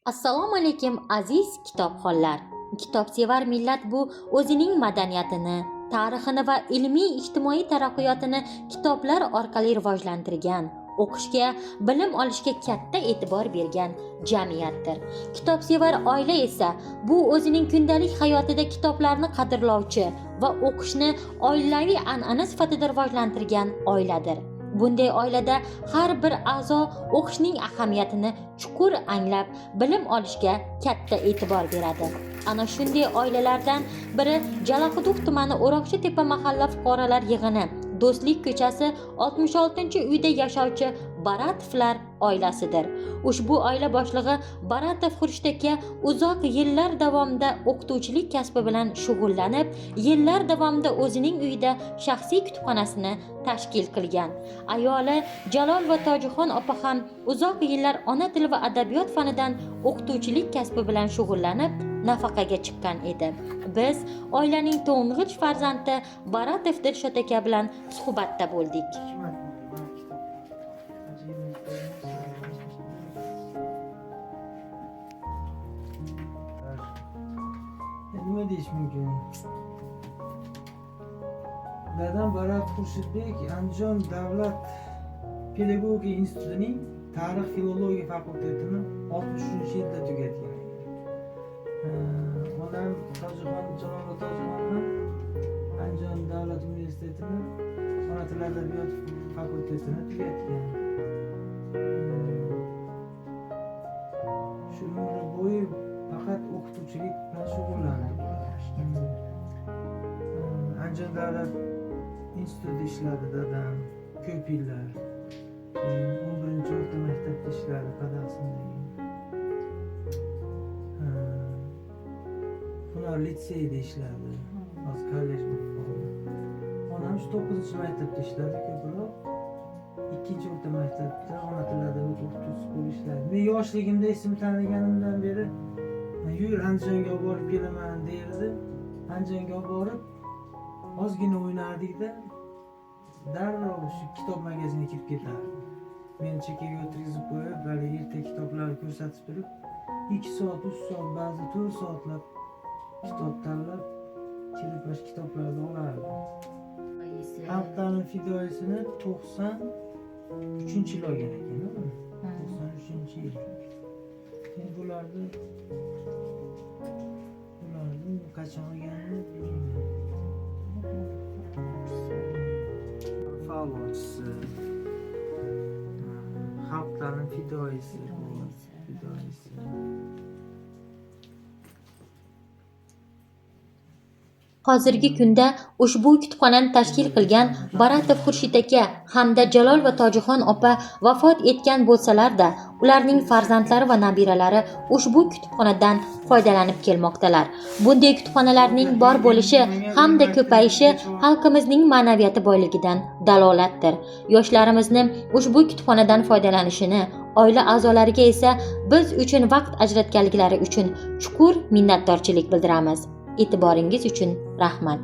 Assalomu alaykum, aziz kitobxonlar. Kitobsevar millat bu o'zining madaniyatini, tarixini va ilmiy ijtimoiy taraqqiyotini kitoblar orqali rivojlantirgan, o'qishga, bilim olishga katta e'tibor bergan jamiyatdir. Kitobsevar oila esa bu o'zining kundalik hayotida kitoblarni qadrlovchi va o'qishni oilaviy an'ana sifatida rivojlantirgan oiladir. Bunday oilada har bir a'zo o'qishning ahamiyatini chuqur anglab, bilim olishga katta e'tibor beradi. Ana shunday oilalardan biri Jalaquduq tumani O'roqchitepa mahalla fuqarolar yig'ini Do'stlik ko'chasi 66-uyda yashovchi Baratovlar oilasidir. Ushbu oila boshlig'i Baratov Xurshid aka uzoq yillar davomida o'qituvchilik kasbi bilan shug'ullanib, yillar davomida o'zining uyida shaxsiy kutubxonasini tashkil qilgan. Ayoli Jalol va Tojixon opa ham uzoq yillar ona tili va adabiyot fanidan o'qituvchilik kasbi bilan shug'ullanib, nafaqaga chiqqan edi. Biz oilaning to'ng'ich farzandi Baratov Dilshod aka bilan suhbatda bo'ldik. Hikmat mana kitob. Nima deyish mumkin? Dadam Barat Xurshidbek Andijon davlat pedagogika institutining tarix filologiya fakultetini 63-yilda tugatgan ekan. Onam Tojixon Jalolova Tojixon ham Andijon davlat universitetini ona tili adabiyot fakultetini tugatgan. Shu umri bo'yi faqat o'qituvchilik bilan shug'ullandi bular. Andijon davlat institutida ishladi dadam ko'p yillar. Keyin 11-o'rta maktabda ishladi Qadaqsindagi. Hunar litseyida ishladi. Hozir kollej bo'lib qoldi. Onam shu 9-maktabda ishladi ko'proq. 2-o'rta maktabda ona tili adabiyot o'qituvchisi bo'lib ishladi. Men yoshligimda esimni taniganimdan beri yur Andijonga olib borib kelaman derdi. Andijonga olib borib ozgina o'ynardikda darrov shu kitob magaziniga kirib ketardi. Meni chekkaga o'tirgizib qo'yib, haligi ertak kitoblarni ko'rsatib turib, 2 soat, 3 soat, ba'zi 4 soatlab kitob tanlab, kirib mana shu kitoblarni olardi. Xalq ta'limi fidoyisini 93-yil olgan ekan, uni. 93-yil. Endi bularni qachon olganini bilmayman. Faolchisi, xalq ta'limi fidoyisi, fidoyisi. Hozirgi kunda ushbu kutubxonani tashkil qilgan Baratov Xurshid aka hamda Jalol va Tojixon opa vafot etgan bo'lsalar-da, ularning farzandlari va nabiralari ushbu kutubxonadan foydalanib kelmoqdalar. Bunday kutubxonalarning bor bo'lishi hamda ko'payishi xalqimizning ma'naviyati boyligidan dalolatdir. Yoshlarimizni ushbu kutubxonadan foydalanishini, oila a'zolariga esa biz uchun vaqt ajratganliklari uchun chuqur minnatdorchilik bildiramiz. E'tiboringiz uchun rahmat.